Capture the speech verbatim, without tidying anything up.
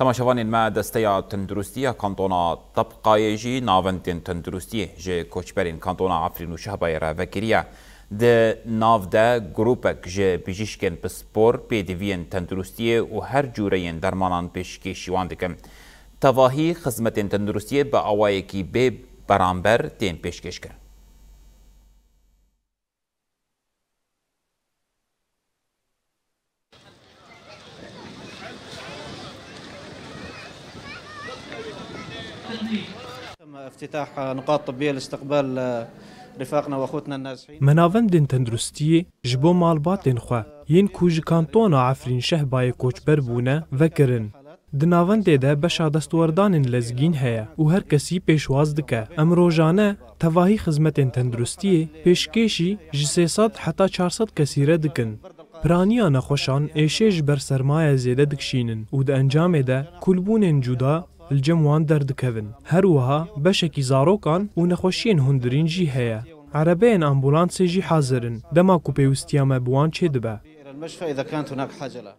Temaşevanên me, Desteya Tenduristî ya Kantona Tebqayê jî navendên tenduristiyê ji koçberên Kantona Efrîn û Şehbayê re vekiriye. Di nav de grûpek ji bijîşkên pispor, pêdiviyên tenduristiyê û her cûreyên dermanan pêşkêşî wan dikin. Tevahî xizmetên tenduristiyê bi awayekî bê beramber tên pêşkêşkirin. تم افتتاح نقاط طبية لاستقبال رفاقنا واخوتنا النازحين. Me navendên tenduristiyê ji bo malbatên xwe yên ku ji kantona Efrîn Şehbayê koçber bûne vekirin. Di navendê de beşa destwerdanên lezgîn heye û her kesî pêşwaz dike. Em rojane tevahî xizmetên tenduristiyê pêşkêşî ji sê sed heta çar sed kesî re dikin. Piraniya nexweşan êşê ji ber sermaye zêde dikişînin û di encamê de kulbûnên cuda li cem wan derdikevin. Her wiha beşekî zarokan û nexweşiyên hundirîn jî heye. Erebeyên ambulansê jî hazir in, dema ku pêwistiya me bi wan çêdibe. إلى المشفى إذا كانت هناك حاجة لها.